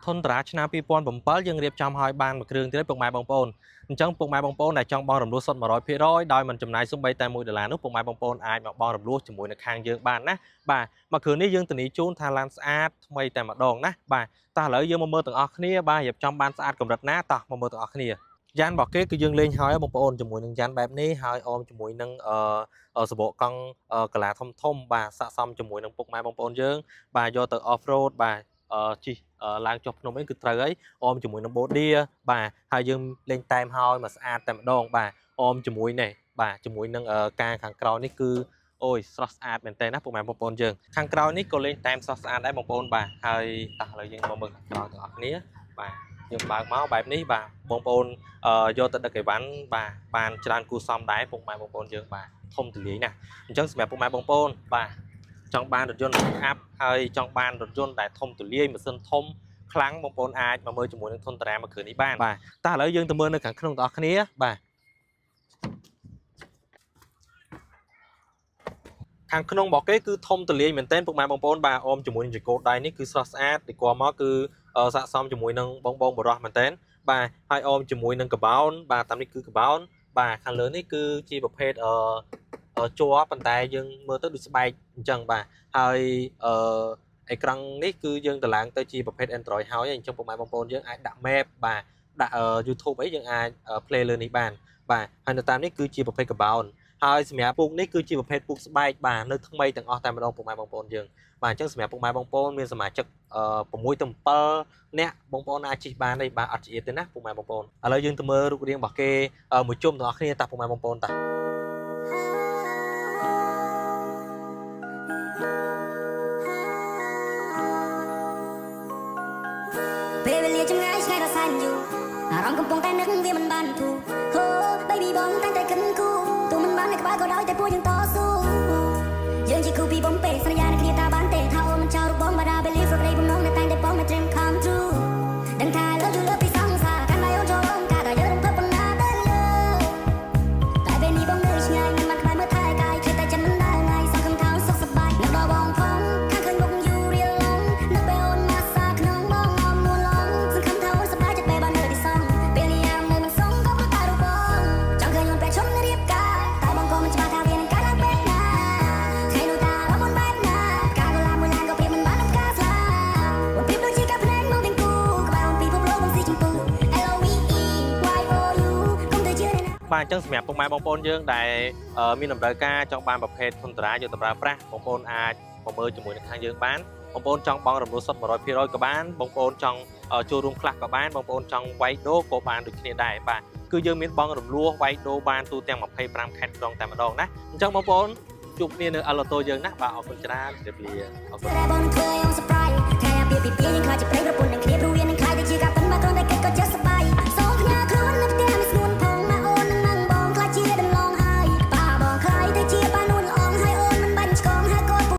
Tundra ឆ្នាំ2007យើងរៀបចំឲ្យបានមួយគ្រឿងទៀតពុកម៉ែបងប្អូនអញ្ចឹងពុកម៉ែបងប្អូនដែលចង់បង់រំលោះសុទ្ធ100%ដោយមិនចំណាយសូម្បីតែ1ដុល្លារនោះពុកម៉ែបងប្អូនអាចមកបង់រំលោះជាមួយនៅខាងយើងបានណាបាទមួយគ្រឿងនេះយើងធានាជូនថាឡានស្អាតថ្មីតែម្ដងណាបាទតោះឥឡូវយើងមកមើលទាំងអស់គ្នាបាទរៀបចំបានស្អាតកម្រិតណាតោះមកមើលទាំងអស់គ្នាយ៉ានរបស់គេគឺយើងលេងហើយបងប្អូនជាមួយនឹងយ៉ានបែបនេះហើយអមជាមួយនឹងអឺសបកកង់កាឡាធំធំបាទស័ក្តិសមជាមួយនឹងពុកម៉ែបងប្អូនយើងបាទយកទៅ off road បាទជិះឡើងចុះភ្នំអីគឺត្រូវហើយអមជាមួយនឹង body បាទហើយយើងលេងតែមហើយមកស្អាតតែម្ដងបាទអមជាមួយនេះបាទជាមួយនឹងការខាងក្រោយនេះគឺអូយស្រស់ស្អាតមែនតើណាពុកម៉ែបងប្អូនយើងខាងក្រោយនេះក៏លេងតែមស្រស់ស្អាតដែរបងប្អូនបាទហើយតោះឥឡូវយើងមកមើលខាងក្រោយទាំងអស់គ្នាបាទយើងបើកមកបែបនេះបាទបងប្អូនយកទៅដឹកអីវ៉ាន់បាទបានច្រើនគួរសមដែរពុកម៉ែបងប្អូនយើងបាទធំទូលាយណាស់អញ្ចឹងសម្រាប់ពុកម៉ែបងប្អូនបាទចង់បានរថយន្ត pick up ហើយចង់បានរថយន្តដែលធំទូលាយម៉ាស៊ីនធំខ្លាំងបងប្អូនអាចមកមើលជាមួយនឹង Tundra មួយគ្រឿងនេះបានបាទតោះឥឡូវយើងទៅមើលនៅខាងក្នុងទាំងអស់គ្នាបាទខាងក្នុងរបស់គេគឺធំទូលាយមែនទែនពុកម៉ែបងប្អូនបាទអមជាមួយនឹងចង្កូតដៃនេះគឺស្រស់ស្អាតទីគាត់មកគឺស័ក្តិសមជាមួយនឹងបងបងបរោះមែនទែនបាទហើយអមជាមួយនឹងកបោនបាទតាមនេះគឺកបោនបាទខាងលើនេះគឺជាប្រភេទជ័រប៉ុន្តែយើងមើលទៅដូចស្បែកអញ្ចឹងបាទហើយអឺអេក្រង់នេះគឺយើងតម្លើងទៅជាប្រភេទ Android ហើយអញ្ចឹងពុកម៉ែបងប្អូនយើងអាចដាក់ map បាទដាក់ YouTube អីយើងអាច play លើនេះបានបាទហើយនៅតាមនេះគឺជាប្រភេទកបោនហើយសម្រាប់ពូកនេះគឺជាប្រភេទពូកស្បែកបាទនៅថ្មីទាំងអស់តែម្ដងពុកម៉ែបងប្អូនយើងបាទអញ្ចឹងសម្រាប់ពុកម៉ែបងប្អូនមានសមាជិក6ទៅ7នាក់បងប្អូនអាចជិះបានទេបាទអត់ចៀតទេណាពុកម៉ែបងប្អូនឥឡូវយើងទៅមើលរូបរាងរបស់គេមួយជុំទាំងអស់គ្នាតាពុកម៉ែបងប្អូនតា ពេលវេលាចម្ងាយឆ្ងាយដល់សែនយូរអារម្មណ៍កំពុងតែនឹកវាមិនបានធូរហូ baby បងតែងតែគិតគូទោះមិនបាននៅក្បែរក៏ដោយតែពួកយើងតស៊ូយើងជាគូពីបំពេសន្យានឹងគ្នាថាបានទេថាអូនមិនចោលរូបបងបាដា believe ព្រោះក្តីបំណងនៅតែងតែបង my dream come true ដឹងថា love you love ពីសង្សារកាន់ដៃអូនចូលរួមការតែយើងរំភើបប៉ុណ្ណាទៅលើតែពេលនេះបងនៅឆ្ងាយមិនបានក្បែរមើលថែកាយឃើញតែចិត្តមិនដែលថ្ងៃសង្ឃឹមថាអូនសុខសប្បាយនឹកដល់បងផងខាងឃើញមុខយូររៀលឡងនឹកពេលអូនមកសាក្នុងបងអមនួនឡងសង្ឃឹមថាអូនសប្បាយចិត្តពេលបាននៅទីសងពេលនេះអារម្មណ៍នៅមិនសងក៏ព្រោះតែរូបបងចង់ឃើញអូនពេលឈុនរៀបការតែបងក៏មិនច្បាស់ថាវានឹងកើតឡើងពេលណាថ្ងៃនោះតារំអូនបែបណាផ្កាកុលាបមួយឡានក៏ប្រៀបមិនបាននឹងផ្កាស្លាអូនប្រៀបដូចជាកាភ្នែកមកទាំងគូក្បែរអូនពីភពលោកបងស៊ីចម្ពូ L O V E Y O U កុំទៅជឿអ្នកណា បាទអញ្ចឹងសម្រាប់ពុកម៉ែបងប្អូនយើងដែលមានតម្រូវការចង់បានប្រភេទ Tundra យកទៅប្រើប្រាស់បងប្អូនអាចមកមើលជាមួយនឹងខាងយើងបានបងប្អូនចង់បង់រំលោះសុទ្ធ100%ក៏បានបងប្អូនចង់ចូលរួមខ្លះក៏បានបងប្អូនចង់វាយដូរក៏បានដូចគ្នាដែរបាទគឺយើងមានបង់រំលោះវាយដូរបានទូទាំង25ខេត្តក្រុងតែម្ដងណាអញ្ចឹងបងប្អូនជួបគ្នានៅ L Auto យើងណាបាទអរគុណច្រើនជម្រាបលាអរគុណ តែបង